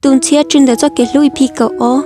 Tus ntxhiab tsw ntawm txoj kev hlub E P kaum ob.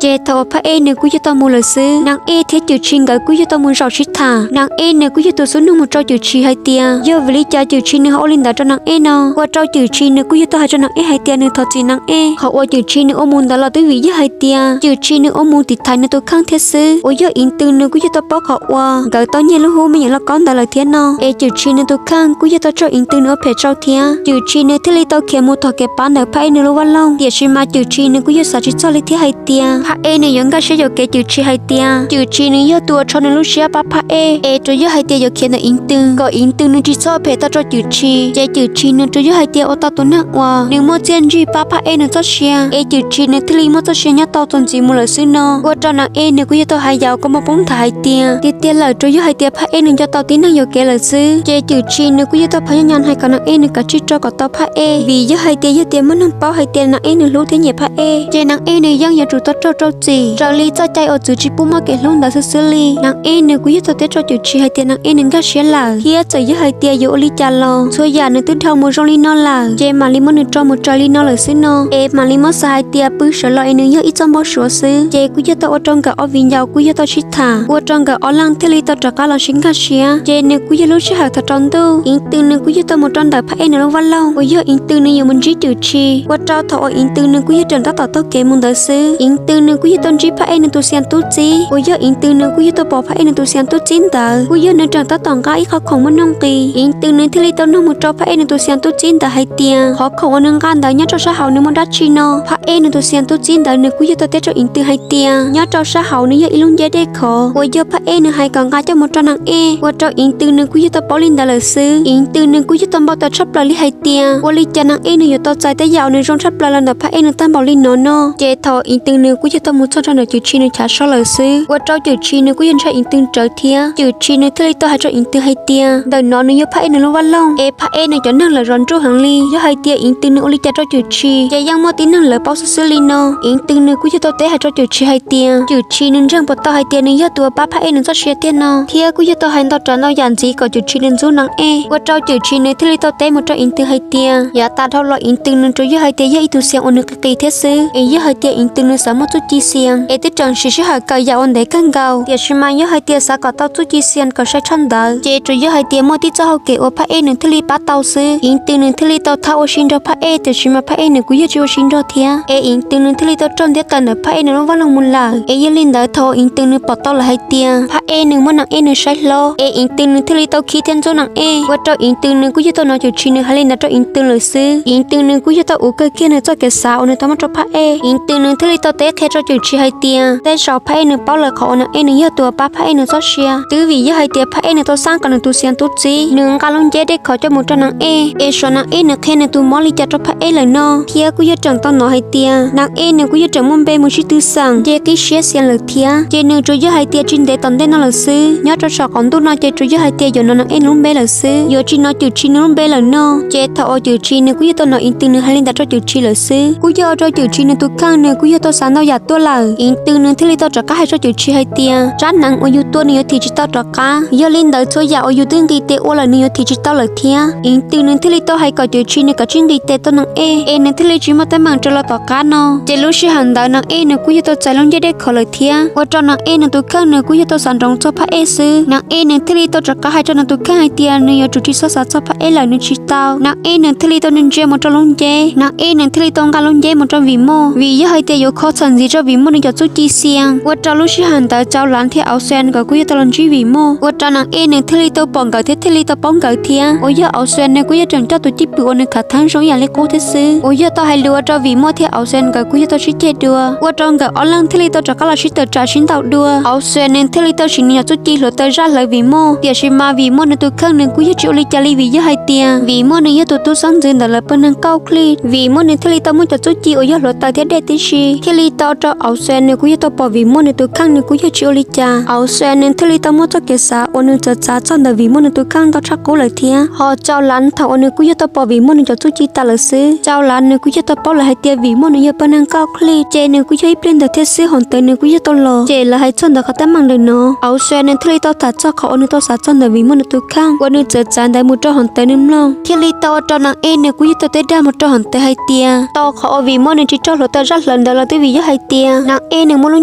Ces thaum uas Phaj Ej nws kuj yog tau mus lawm xwb, Naj Ej thiab Cwm Tshis nkawd kuj yog tau mus zaum sib tham. Naj Ej nws kuj yog tus xub nug mus rau Cwm Tshis hais tias yog vim li cas Cwm Tshis nws ho ua li ntawd rau Naj Ej no, ua rau Cwm Tshis nws kuj yog tau hais rau Naj Ej hais tias nws thov txim Naj Ej. Qhov uas Cwm Tshis nws ua mus ntawd los twb vim yog hais tias Cwm Tshis nws ua mus tiv thaiv nws tus kheej thiab xwb. Uas yog Iv Tw nws kuj yog tau paub qhov uas nkawd tau nyiag lub hub me nyuam lauj kaub ntawd lawm thiab no, es Cwm Tshis nws tus kheej kuj yog tau raug Iv Tw nws ua phem tsau thiab. Cwm Tshis nws thiaj li tau khiav mus tom kev pab ntawm Phaj Ej nws lub vaj loog, tiam sis mas Cwm Tshis nws kuj yog xav tsis txog li thiab hais tias Phaj Ej nws yuav nkag siab yuam kev Cwm Tshis hais tias Cwm Tshis nws yog tus uas rho nws lub siab pab Phaj Ej, es tsuas yog hais tias yuav khiav ntawm Iv Tw kom Iv Tw nws tsis txhob ua phem tau rau Cwm Tshis. Ces Cwm Tshis nws tsuas yog hais tias ua tau tus neeg uas nws muaj txiaj ntsig pab Phaj Ej nws txoj sia, es Cwm Tshis nws thiaj li muaj txoj sia nyob tau txuas ntxiv mus lawm xwb no. Ua rau Naj Ej nws kuj yog tau hais yaus kua muag poob nthav hais tias tiag tiag lawm tsuas yog hais tias Phaj Ej nws nco tau tib neeg yuam kev lawm xwb. Ces Cwm Tshis nws kuj yog tau phaj nyab nyav hais kom Naj Ej nws kav tsij rau kom tau Phaj Ej, vim yog hais tias yog tias muaj neeg paub hais tias Naj Ej nws hlub thiab nyiam Phaj Ej, ces Naj Ej nws yeej yuav tsum tau raug rau txim raws li txoj cai uas txwv tsis pub muaj kev hlub ntawd xwb xwb li. Naj Ej nws kuj yog tau teb rau Cwm Tshis hais tias Naj Ej nws nkag siab lawm, thiab txawm yog hais tias yuav ua li cas los txhua yam nws twb dhau mus zoo li no lawm, ces mam li muab nws tso mus raws li no lawm xwb no, es mam li muab xav hais tias pw sawv los es nws yog ib txoj npau suav xwb. Ces kuj yog tau ua rau nkawd ob viv ncaus kuj yog tau sib tham, ua rau nkawd ob leeg thiaj li tau rov qab los sib nkag siab. Ces nws kuj yog lub sij hawm thaum rau ntuj, Iv Tw nws kuj yog tau mus rau ntawm Phaj Ej nws lub vaj loog uas yog Iv Tw nws yuav mus ntsib Cwm Tshis, ua rau thaum uas Iv Tw nws kuj yog tseem tab tom taug kev mus ntawd xwb, Iv Tw nws kuj yog tau ntsib Phaj Ej nws tus xiam tub txib, uas yog Iv Tw nws kuj yog tau pom Phaj Ej nws tus xiam tub txib ntawd kuj yog nws tseem tab tom nqa ib qho khoom muaj nuj nqis. Iv Tw nws thiaj li tau nug mus rau Phaj Ej nws tus xiam tub txib ntawd hais tias qhov khoom uas nws nqa ntawd nyob rau sab hauv nws muaj dab tsi no. Phaj Ej nws tus xiam tub txib ntawd nws kuj yog tau teb rau Iv Tw hais tias nyob rau sab hauv nws yog ib lub nceb dej khov uas yog Phaj Ej nws hais kom nqa coj mus rau Naj Ej, ua rau Iv Tw nws kuj yog tau paub li ntawd lawm xwb. Iv Tw nws kuj yog tau npau taws tshaj plaws li hais tias ua li cas Naj Ej nws yuav tau txais tej yam uas nws zoo tshaj plaws los ntawm Phaj Ej nws tag npaum li no no. Ces thaum Iv Tw nws kuj yog tau mus txog rau ntawm Cwm Tshis nws chav so lawm xwb, ua rau Cwm Tshis nws kuj yog ntshai Iv Tw rawv thiab. Cwm Tshis nws thiaj li tau hais rau Iv Tw hais tias ntawm no nws yog Phaj Ej nws lub vaj loog, es Phaj Ej nws cov neeg lawv zov nruj heev li. Yog hais tias Iv Tw nws ua li cas rau Cwm Tshis, ces yeej muaj tib neeg lawv paub xwb xwb li no. Iv Tw nws kuj yog tau teb hais rau Cwm Tshis hais tias Cwm Tshis nws ntseeg puas tau hais tias nws yog tus uas pab Phaj Ej nws txoj sia tiag no, thiab kuj yog tau hais ntau tsav ntau yam ntxiv kom Cwm Tshis nws ntxub Naj Ej. Ua rau Cwm Tshis nws thiaj li tau teb mus rau Iv Tw hais tias yav tas dhau los Iv Tw nws tsuas yog hais tias yog ib tug xiam uas nws qis qis thiab xwb, es yog hais tias Iv Tw nws xav muaj txuj ci xiam es twb tseem siv sij hawm kawm yam uas ntev kawg nkaus, tiam sis mas yog hais tias xav kom tau txuj ci xiam kom sai tshaj ntawd ces tsuas yog hais tias muaj tib txoj hau kev uas Phaj Ej nws thiaj li pab tau xwb. Iv Tw nws thiaj li tau thab ua si nrog Phaj Ej, tiam sis mas Phaj Ej nws kuj yog tsis ua si nrog thiab, es Iv Tw nws thiaj li tau raug ntiab tawm ntawm Phaj Ej nws lub vaj loog mus lawm. Es yog li ntawd thaum uas Iv Tw nws pom tau lawm hais tias Phaj Ej nws muab Naj Ej nws saib hlob, es Iv Tw nws thiaj li tau khib thiab ntxub Naj Ej. Ua rau Iv Tw nws kuj yog tau hnov Cwm Tshis nws hais li ntawd rau Iv Tw lawm xwb, Iv Tw nws kuj yog tau uv kawg kiag nws txoj kev xav uas nws tau muab rau Phaj Ej. Iv Tw nws thiaj li tau teb qhia rau Cwm Tshis hais tias tej zaum Phaj Ej nws paub lawm qhov uas Naj Ej nws yog tus uas pab Phaj Ej nws txoj sia, twb vim yog hais tias Phaj Ej nws tau xaj kom nws tus xiam tub txib nws nqa lub nceb dej khov coj mus rau Naj Ej, es xyov Naj Ej nws qhia nws tus mob li cas rau Phaj Ej lawm no. Thiab kuj yog tseem tau hnov hais tias Naj Ej nws kuj yog tseem muaj npe mus sib tw xeem nce qib siab xiam lawm thiab, ces nws tsuas yog hais tias tsis ntev tom ntej no lawm xwb, nyob rau saum qaum ntuj no ces tsuas yog hais tias yuav hnov Naj Ej nws lub npe lawm xwb, yuav tsis hnov Cwm Tshis nws lub npe lawm no. Ces thaum uas Cwm Tshis nws kuj yog tau hnov Iv Tw nws hais li ntawd rau Cwm Tshis lawm xwb, kuj yog ua rau Cwm Tshis nws tus kheej nws kuj yog tau xav ntau yam tuaj lawm. Iv Tw nws thiaj li tau rov qab hais rau Cwm Tshis hais tias tsab hneev uas yus tua nws yuav thim tsis tau rov qab, yog li ntawd txhua yam uas yus twb nqis tes ua lawm nws yuav thim tsis tau lawm thiab. Iv Tw nws thiaj li tau hais kom Cwm Tshis nws kav tsij nqis tes tau Naj Ej, es nws thiaj li tsis muaj teeb meem rau lawm tom qab no. Ces lub sij hawm ntawd Naj Ej nws kuj yog tau txais lub nceb dej khov lawm thiab, ua rau Naj Ej nws tus kheej nws kuj yog tau xav nroos txog Phaj Ej xwb. Naj Ej nws thiaj li tau rov qab hais rau nws tus kheej hais tias nws yuav tsum tsis txhob xav txog Phaj Ej lawm nws tsis tau. Naj Ej nws thiaj li tau ntsia mus rau lub nceb, Naj Ej nws thiaj li tau nqa lub nceb mus rau Vim Moj, vim yog hais tias yuav kho txham ntxiv rau Vim Moj nws cov txuj ci xiam. Ua rau lub sij hawm ntawd Tsau Lav thiab Auv Xes nkawd kuj yog tau los ntsib Vim Moj, ua rau Naj Ej nws thiaj li tau pom nkawd thiab thiaj li tau paub nkawd thiab. Uas yog Auv Xes nws kuj yog tseem coj tus cwj pwm uas nws khav theeb zoo ib yam li qub thiab xwb, uas yog tau hais lus ua rau Vim Moj thiab Auv Xes nkawd kuj yog tau sib ceg dua, ua rau nkawd ob leeg thiaj li tau rov qab los sib tawm tsam sib ntaus dua. Auv Xes nws thiaj li tau siv nws cov txuj ci hluav taws zaj hlawv Vim Moj, tiam sis mas Vim Moj nws tus kheej nws kuj yog tsis ua li cas li vim yog hais tias Vim Moj nws yog tus tub xeeb ntxwv ntawm lawv pawg neeg Kauj Khlig. Vim Moj nws thiaj li tau muaj cov txuj ci uas yog hluav taws thiab dej tib si, thiaj li tau Rau Auv Xwm nws kuj yog tau pom Vim muaj nws tus kheej nws kuj yog tsis ua li cas. Auv Xwm nws thiaj li tau muaj txoj kev xav uas nws txawv txav txog ntawm Vim muaj nws tus kheej ntau tshaj qub lawm thiab. Ho Tsau Lav thaum uas nws kuj yog tau pom Vim muaj nws cov txuj ci tas lawm xwb, Tsau Lav nws kuj yog tau paub lawm hais tias Vim muaj nws yog pawg neeg nkauj khliaj, ces nws kuj yog ib pliag ntawd thiab xwb hom ntawd nws kuj yog tau los. Ces lawv hais txog ntawm qhov teeb meem ntawm no, Auv Xwm nws thiaj li tau tham txog qhov uas nws tau xav txog ntawm Vim muaj nws tus kheej uas nws txawv txav ntawd mus rau hom ntawd nws mloog, thiaj li tau ua rau Nees Ej nws kuj yog tau teb dag mus rau hom ntawd hais tias tau qhov uas Vim muaj nws tsis raug hluav taws zaj hlawv ntawd los twb vim yog hais tias Nees Ej nws muaj lub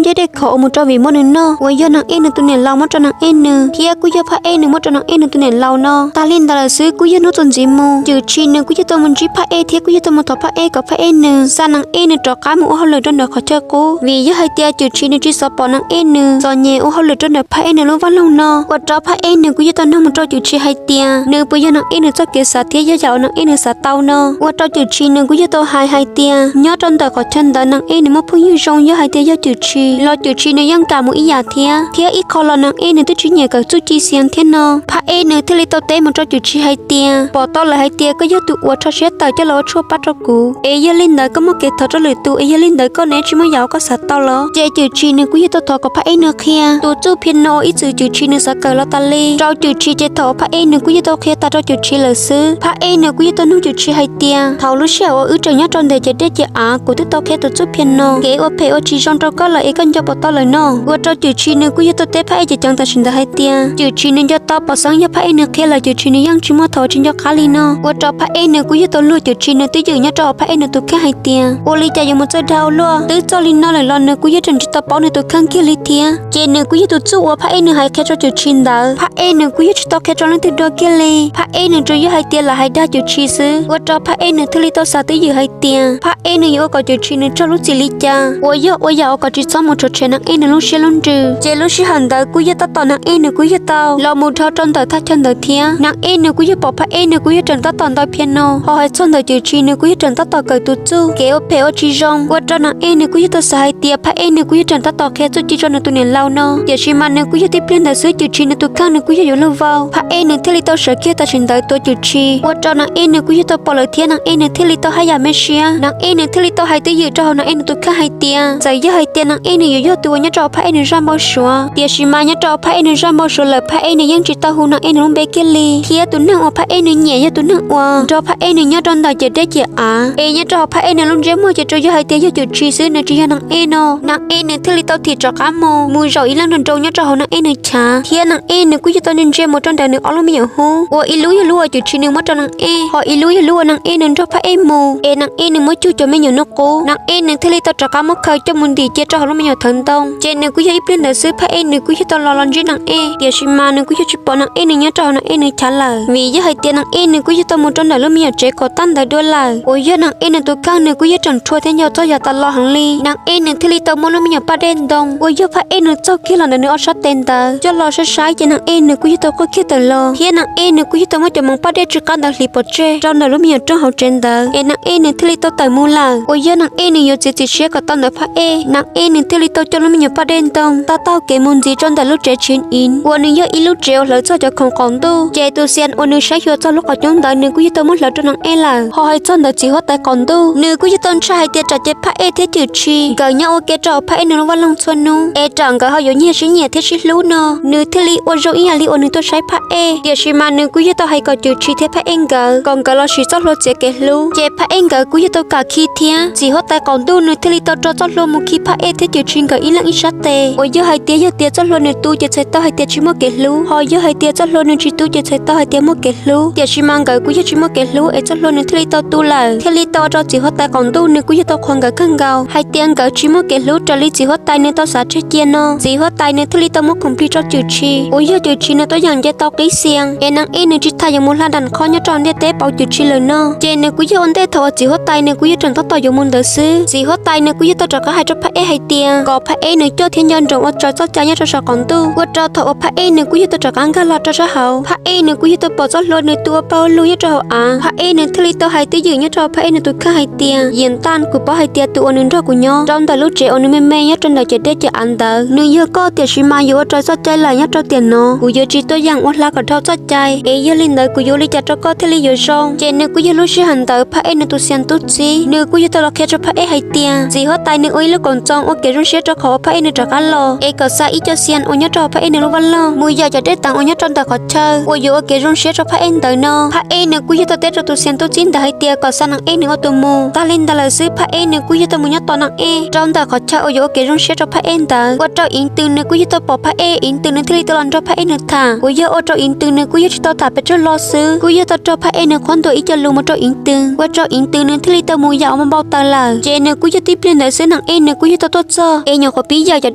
ncej dej khov uas mus rau Vim muaj nws noj uas yog Nees Ej nws tus niam laus muab rau Nees Ej nws, thiab kuj yog Phaj Ej nws muab rau Nees Ej nws tus niam laus no. Tag li ntawd lawm xwb kuj yog hnub txuas ntxiv mus Cwm Tshis nws kuj yog tau mus ntsib Phaj Ej thiab kuj yog tau mus thov Phaj Ej kom Phaj Ej nws xa Nees Ej nws rov qab mus ua hauj lwm rau ntawm qhov chaw qub, vim yog hais tias Cwm Tshis nws tsis xav pom Nees Ej nws txom nyem ua hauj lwm rau ntawm Phaj Ej nws lub vaj loog no. Ua rau Phaj Ej nws kuj yog tau nug mus rau Cwm Tshis hais tias nws puas yog Nees Ej nws txoj kev xav thiab yog yam uas Nees Ej nws xav tau no. Ua rau Cwm Tshis nws kuj yog tau hais hais tias nyob rau ntawm qhov chaw ntawd Nees Ej nws muaj phooj ywg zoo, yog hais tias yog Cwm Tshis los Cwm Tshis nws yeej kam mus ib yam thiab, thiab ib qho los Nees Ej nws twb tsis nyiam kawm txuj ci Xias thiab no. Phaj Ej nws thiaj li tau teb mus rau Cwm Tshis hais tias pom tau lawm hais tias koj yog tus uas rho siab tawm coj los ua tshuaj pab rau kuv, es yog li ntawd koj muaj kev thov rau lwm tus, es yog li ntawd koj neb tsis muaj yam uas koj xav tau los? Ces Cwm Tshis nws kuj yog tau thov kom Phaj Ej nws qhia tus txuj phiaj no ib txwm Cwm Tshis nws xav kawm los tas li. Rau Cwm Tshis ces thaum Phaj Ej nws kuj yog tau qhia tas rau Cwm Tshis lawm xwb, Phaj Ej nws kuj yog tau nug Cwm Tshis hais tias thaum lub sij hawm uas wb tseem nyob rau ntawm ces dej ces av kuv twb tau qhia tus txuj phiaj no, kev ua phem ua tsis zoo rau koj lawm es koj nco puas tau lawm no? Ua rau Cwm Tshis nws kuj yog tau teb Phaj Ej ces ceev tam sim ntawd hais tias Cwm Tshis nws nco tau pom xeeb yog Phaj Ej nws qhia lawm, Cwm Tshis nws yeej tsis muaj thaum uas tsis nco qab li no. Ua rau Phaj Ej nws kuj yog tau luag Cwm Tshis nws twj ywm nyob rau hauv Phaj Ej nws tus kheej hais tias ua li cas yuav mus txawj dag ua luaj, twb txog li no lawm los nws kuj yog tseem tsis tau paub nws tus kheej kiag li thiab. Ces nws kuj yog tus txuj uas Phaj Ej nws hais qhia rau Cwm Tshis ntawd, Phaj Ej nws kuj yog tsis tau qhia rau leej twg dua kiag li. Phaj Ej nws tsuas yog hais tias lam hais dag Cwm Tshis xwb. Ua rau Phaj Ej nws thiaj li tau xav twj ywm hais tias Phaj Ej nws yuav ua kom Cwm Tshis nws raug lub txim li cas, uas yog ua yam uas kom tsis txhob mus rhuav tshem Nees Ej nws lub siab lub ntsws. Ces lub sij hawm ntawd kuj yog tab tom Nees Ej nws kuj yog tau los mus dhau rau ntawm thaj chaw ntawd thiab. Nees Ej nws kuj yog pom Phaj Ej nws kuj yog tseem tab tom ntaus phiano, ho hais txog ntawm Cwm Tshis nws kuj yog tseem tab tom kawm tus txuj kev ua phem ua tsis zoo. Ua rau Nees Ej nws kuj yog tau xav hais tias Phaj Ej nws kuj yog tseem tab tom qhia txuj ci rau nws tus niam laus no. Tiam sis mas nws kuj yog tib pliag ntawd xwb Cwm Tshis nws tus kheej nws kuj yog yuav luag vau. Phaj Ej nws thiaj li tau sawv kiag tam sim ntawd tua Cwm Tshis. Ua rau Nees Ej nws kuj yog tau pom lawm thiab Nees Ej nws thiaj li tau haj yam me siab. Nees Ej nws thiaj li tau hais twj ywm rau hauv Nees Ej nws tus kheej hais tias txawm yog hais tias Nees Ej nws yuav yog tus uas nyob rau Phaj Ej nws zaj npau suav, tiam sis mas nyob rau Phaj Ej nws zaj npau suav lawm Phaj Ej nws yeej tsis tau hu Nees Ej nws lub npe kiag li. Thiab tus neeg uas Phaj Ej nws nyiam yog tus neeg uas nrog Phaj Ej nws nyob rau ntawm ciam dej ciam av, es nyob rau hauv Phaj Ej nws lub ntsiab muag ces tsuas yog hais tias yog Cwm Tshis xwb, nws tsis yog Nees Ej no. Nees Ej nws thiaj li tau thim rov qab mus, mus zaum ib leeg nroo nroo nyob rau hauv Nees Ej nws chav. Thiab Nees Ej nws kuj yog tau ntsia ntsia mus rau ntawm nws ob lub me nyuam hub, uas ib lub yog lub uas Cwm Tshis nws muab rau Nees Ej, ho ib lub yog lub uas Nees Ej nws nrog Phaj Ej mus, es Nees Ej nws muab cug cov me nyuam nus qub. Nees Ej nws thiaj li tau rov qab muab khaws coj mus ntim cia rau hauv lub me nyuam thawv ntoo. Ces nws kuj yog ib pliag ntawd xwb Phaj Ej nws kuj yog tau los los ntsib Nees Ej, tiam sis mas nws kuj yog tsis pom Nees Ej nws nyob rau hauv Nees Ej nws chav lawm, vim yog hais tias Nees Ej nws kuj yog tau mus rau ntawm lub me nyuam tsev kaum tag ntawd dua lawm. Uas yog Nees Ej nws tus kheej nws kuj yog tseem rhua thiab nco txog yav tas los heev li. Nees Ej nws thiaj li tau muab lub me nyuam paj dej ntoo uas yog Phaj Ej nws txaug kiag los ntawm nws ob sab tes ntawd coj los saib saib, ces Nees Ej nws kuj yog tau quaj kiag tawm los, thiab Nees Ej nws kuj yog tau muab cov moov paj dej tsw qab ntawd hliv pov tseg rau ntawm lub me nyuam rooj hauv tsev ntawd, es Nees Ej nws thiaj li tau tawm mus lawm. Uas yog Nees Ej nws yuav txiav txim siab kom tau ntawm Phaj Ej, Nees Ej nws thiaj li tau coj lub me nyuam paj dej ntoo taug taug kev mus ntxiv rau ntawm lub tsev Tshiv Iv, uas nws yog ib lub tsev uas hlawv txog cov khoom qaum ntuj. Ces tus Xias uas nws saib xyuas txog lub qhov cub ntawd nws kuj yog tau muab hlawv rau Nees Ej lawm. Ho hais txog ntawm txiv huab tais qaum ntuj, nws kuj yog tau ntshai hais tias tsam ces Phaj Ej thiab Cwm Tshis nkawd nyob ua ke rau Phaj Ej nws lub vaj loog txhua hnub, es tsam nkawd ho yuav nyiag sib nyiam thiab sib hlub no. Nws thiaj li ua zoo ib yam li uas nws tuaj saib Phaj Ej, tiam sis mas nws kuj yog tau hais kom Cwm Tshis thiab Phaj Ej nkawd kom nkawd los sim txoj hlua txiav kev hlub. Ces Phaj Ej nkawd kuj yog tau kam khi thiab. Txiv huab tais qaum ntuj nws thiaj li tau rho txoj hlua mus khi Phaj Ej thiab Cwm Tshis nkawd ib leeg ib sab tes. Uas yog hais tias yog tias txoj hlua nws tu ces txhais tau hais tias tsis muaj kev hlub, ho yog hais tias txoj hlua nws tsis tu ces txhais tau hais tias muaj kev hlub. Tiam sis mas nkawd kuj yog tsis muaj kev hlub es txoj hlua nws thiaj li tau tu lawm, thiaj li tau rau txiv huab tais qaum ntuj nws kuj yog tau qhuas nkawd kawg nkaus hais tias nkawd tsis muaj kev hlub raws li txiv huab tais nws tau xav tseg cia no. Txiv huab tais nws thiaj li tau muab khoom plig rau Cwm Tshis, uas yog Cwm Tshis nws tuaj yeem nce tau qib Xias, es Nees Ej nws tsis tas yuav mus hla dam qhov nyob rau ntiaj teb pauv Cwm Tshis lawm no. Ces nws kuj yog ua ntej thaum uas txiv huab tais nws kuj yog tseem tab tom yuav mus ntawd xwb, txiv huab tais nws kuj yog tau rov qab hais rau Phaj Ej hais tias kom Phaj Ej nws coj thiab nco ntsoov ua raws txoj cai nyob rau saum qaum ntuj. Ua rau thaum uas Phaj Ej nws kuj yog tau rov qab nkag los rau sab hauv, Phaj Ej nws kuj yog tau pom txoj hlua nws tu ua pag lug nyob rau hauv av, Phaj Ej nws thiaj li tau hais twj ywm nyob rau Phaj Ej nws tus kheej hais tias, Yim Ntaj, kuv paub hais tias tus uas nws nrog kuv nyob rau ntawm lub tsev uas nws me me nyob rau ntawm ciam dej ciam av ntawd nws yog koj, tiam sis mas yuav ua raws txoj cai lawm nyob rau tiam no kuv yuav tsis tuaj yeem ua hla kom dhau txoj cai, es yog li ntawd kuv yuav ua li cas rau koj thiaj li yuav zoo? Ces nws kuj yog lub sij hawm ntawd Phaj Ej nws tus Xias tub txib nws kuj yog tau los qhia rau Phaj Ej hais tias txiv huab tais Nws ua ib lub koom txoos ua kev zoo siab rau qhov uas Phaj Ej nws rov qab los, es kom xa ib co xias uas nyob rau Phaj Ej nws lub vaj loog mus yam cov dej teev uas nyob rau ntawm qhov chaw uas yuav ua kev zoo siab rau Phaj Ej ntawd no. Phaj Ej nws kuj yog tau teb rau tus xias tub txib ntawd hais tias kom xa Nees Ej nws ua tus mus. Tag li ntawd lawm xwb, Phaj Ej nws kuj yog tau mus nyob tos Nees Ej rau ntawm qhov chaw uas yuav ua kev zoo siab rau Phaj Ej ntawd, ua rau Iv Tws nws kuj yog tau pom Phaj Ej, Iv Tws nws thiaj li tau los nrog Phaj Ej nws tham. Uas yog ua rau Iv Tws nws kuj yog tsis tau tham pes tsawg lo xwb, kuj yog tau raug Phaj Ej nws qhuab ntuas ib co lus mus rau Iv Tws, ua rau Iv Tws nws thiaj li tau mus yam uas npau taws lawm. Ces nws kuj yog tib pliag ntawd xwb Nees Ej nws kuj yog tau tuaj txog, es nyuam qhuav pib yam cov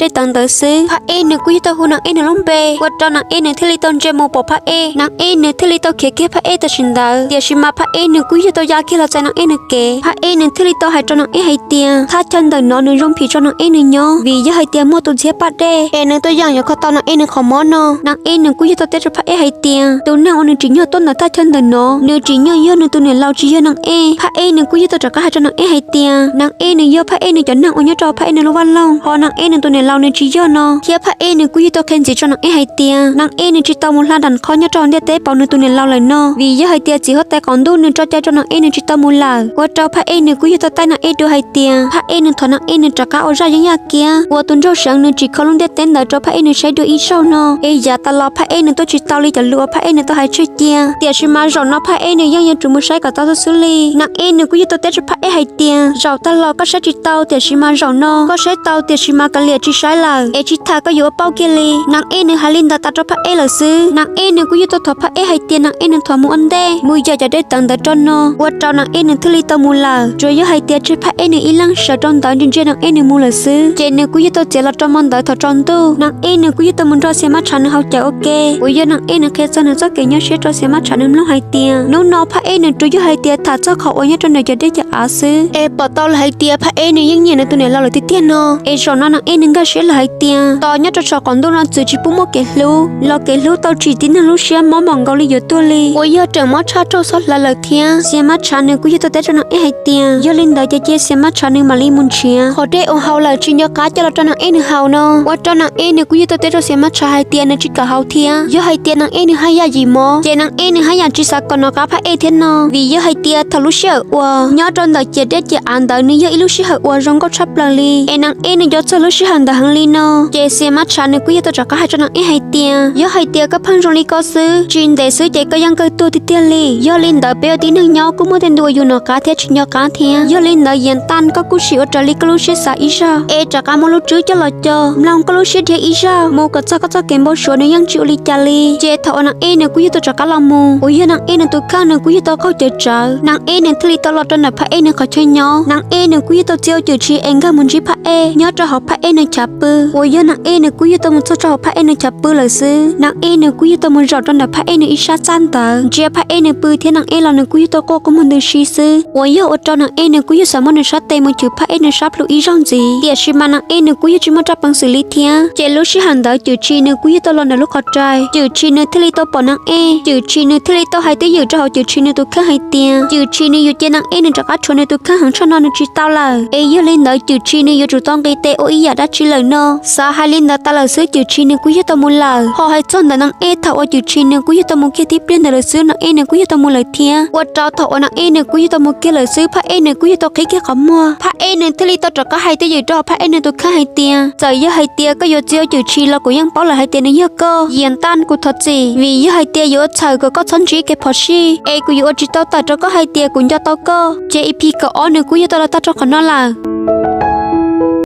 dej teev ntawd xwb, Phaj Ej nws kuj yog tau hu Nees Ej nws lub npe, ua rau Nees Ej nws thiaj li tau ntsia mus pom Phaj Ej. Nees Ej nws thiaj li tau khiav kiag Phaj Ej tam sim ntawd, tiam sis mas Phaj Ej nws kuj yog tau ya kiag los txais Nees Ej nws kev. Phaj Ej nws thiaj li tau hais rau Nees Ej hais tias thaj chaw ntawm no nws zoo phim rau Nees Ej nws nyob, vim yog hais tias muaj tus ntxhiab paj dej es nws tuaj yeem yuav kho tau Nees Ej nws qhov mob no. Nees Ej nws kuj yog tau teb rau Phaj Ej hais tias tus neeg uas nws tsim nyog tuaj ntawm thaj chaw ntawm no, nws tsim nyog yog nws tus niam laus tsis yog Nees Ej. Phaj Ej nws kuj yog tau rov qab hais rau Nees Ej hais tias Nees Ej nws yog Phaj Ej nws cov neeg uas nyob rau Phaj Ej nws lub vaj loog, ho Nees Ej nws tus niam laus nws tsis yog no. Thiab Phaj Ej nws kuj yog tau qhia ntxiv rau Nees Ej hais tias Nees Ej nws tsis tau mus hla dam qhov nyob rau ntiaj teb pauv nws tus niam laus lawm no, vim yog hais tias txiv huab tais qaum ntuj nws tso cai rau Nees Ej nws tsis tau mus lawm. Ua rau Phaj Ej nws kuj yog tau taij Nees Ej dua hais tias Phaj Ej nws thov Nees Ej nws rov qab ua zaj yeeb yaj kiab, ua tus nraug seev nws tsim kho lub ntiaj teb ntawd rau Phaj Ej nws saib dua ib zaug no. Es yav tas los Phaj Ej nws tuaj tsis tau li cov lus uas Phaj Ej nws tau hais tseg cia, tiam sis mas zaum no Phaj Ej nws yeej yuav tsum mus saib kom tau xwb xwb li. Nees Ej nws kuj yog tau teb rau Phaj Ej hais tias zaum tas los koj saib tsis tau, tiam sis mas zaum no koj saib tau tiam sis mas kav liam tsis saib lawm, es tsis tham koj yuav ua pauj kiag li. Nees Ej nws hais li ntawd tas rau Phaj Ej lawm xwb, Nees Ej nws kuj yog tau thov Phaj Ej hais tias Nees Ej nws thov mus ua ntej mus yam cov dej teev ntawd rau no, ua rau Nees Ej nws thiaj li tau mus lawm. Tsuas yog hais tias tseg Phaj Ej nws ib leeg sawv rau ntawd ntsia ntsia Nees Ej nws mus lawm xwb, ces nws kuj yog tau txiav los rau hmo ntawd thaum tsaus ntuj. Nees Ej nws kuj yog tau mus nrog Xias Mab Tshav nws haus cawv ua ke, uas yog Nees Ej nws qhia txog nws txoj kev nyuaj siab rau Xias Mab Tshav nws mloog hais tias hnub no Phaj Ej nws tsuas yog hais tias tham txog qhov uas nyob rau nram cov dej cov av xwb, es pom tau lawm hais tias Phaj Ej nws yeej nyiam nws tus niam laus lawm tiag tiag no. Es zaum no Nees Ej nws nkag siab lawm hais tias tos nyob rau saum qaum ntuj no txawm tsis pub muaj kev hlub los kev hlub tau tsim tib neeg lub siab mob mos nkaus li yuav tuag li, uas yog raws mob tshaj rau xob hlav lawm thiab. Xias Mab Tshav nws kuj yog tau teb rau Nees Ej hais tias yog li ntawd ces cia Xias Mab Tshav nws mam li mus nrhiav qhov dej uas haus lawm tsis nco qab coj los rau Nees Ej nws haus no. Ua rau Nees Ej nws kuj yog tau teb rau Xias Mab Tshav hais tias nws tsis kam haus thiab, yog hais tias Nees Ej nws haj yam yim mob ces Nees Ej nws haj yam tsis xav kom nov qab Phaj Ej thiab no, vim yog hais tias thaum lub sij hawm uas nyob rau ntawm ciam dej ciam av ntawd nws yog ib lub sij hawm uas zoo nkauj tshaj plaws li, es Nees Ej nws nco txog lub sij hawm ntawd heev li no. Ces Xias Mab Tshav nws kuj yog tau rov qab hais rau Nees Ej hais tias yog hais tias koj pheej zoo li ko xwb, tsis ntev xwb ces koj yeej kawg tuag tiag tiag li. Yog li ntawd peb ua tib neeg nyob kuj muaj tej ntu uas yus nov qab thiab tsis nco qab thiab. Yog li ntawd Yias Taj koj kuj sim ua raws li koj lub siab xav ib zaug, es rov qab muab lub tswb coj los co mloog koj lub siab dhia ib zaug mus kom txog koj txoj kev npau suav nws yeej tsis ua li cas li. Ces thaum uas Nees Ej nws kuj yog tau rov qab los mus, uas yog Nees Ej nws tus kheej nws kuj yog tau qaug cawv tsawv, Nees Ej nws thiaj li tau los rau ntawm Phaj Ej nws qhov chaw nyob. Nees Ej nws kuj yog tau txib ua Cwm Tshis es nkag mus ntsib Phaj Ej nyob rau hauv Phaj Ej nws chav pw, uas yog Nees Ej nws kuj yog tau mus txog rau hauv Phaj Ej nws chav pw lawm xwb. Nees Ej nws kuj yog tau mus zaum rau ntawm Phaj Ej nws ib sab txaj ntawd ntsia Phaj Ej nws pw thiab Nees Ej los nws kuj yog tau quaj quaj muag ntws si xwb, uas yog ua rau Nees Ej nws kuj yog xav muab nws sab tes mus chwv Phaj Ej nws sab plhu ib zaug ntxiv, tiam sis mas Nees Ej nws kuj yog tsis muaj raj peev xwm li thiab. Ces lub sij hawm ntawd Cwm Tshis nws kuj yog tau los ntawm lub qhov rai, Cwm Tshis nws thiaj li tau pom Nees Ej, Cwm Tshis nws thiaj li tau hais twj ywm rau hauv Cwm Tshis nws tus kheej hais tias Cwm Tshis nws yuav cia Nees Ej nws rov qab tshuav nws tus kheej heev tshaj no nws tsis tau lawm. Es yog li ntawd Cwm Tshis nws yuav tsum tau nqis tes ua ib yam dab tsi lawm no. Xav hais li ntawd tas lawm xwb Cwm Tshis nws kuj yog tau mus lawm. Ho hais txog ntawm Nees Ej, thaum uas Cwm Tshis nws kuj yog tau mus kiag tib pliag ntawd lawm xwb Nees Ej nws kuj yog tau mus lawm thiab. Ua rau thaum uas Nees Ej nws kuj yog tau mus kiag lawm xwb Phaj Ej nws kuj yog tau qhib kiag qhov muag. Phaj Ej nws thiaj li tau rov qab hais twj ywm rau Phaj Ej nws tus kheej hais tias txawm yog hais tias koj yuav txia Cwm Tshis los kuv yeej paub lawm hais tias nws yog koj. Yias Taj, kuv thov txim vim yog hais tias yuav ua txhawm kom koj txhob ntsib kev phom sij, es kuv yuav ua tsis tau tawm rau koj hais tias kuv nco tau koj. Ces E P kaum ob nws kuj yog tau los tag rau qhov no lawm.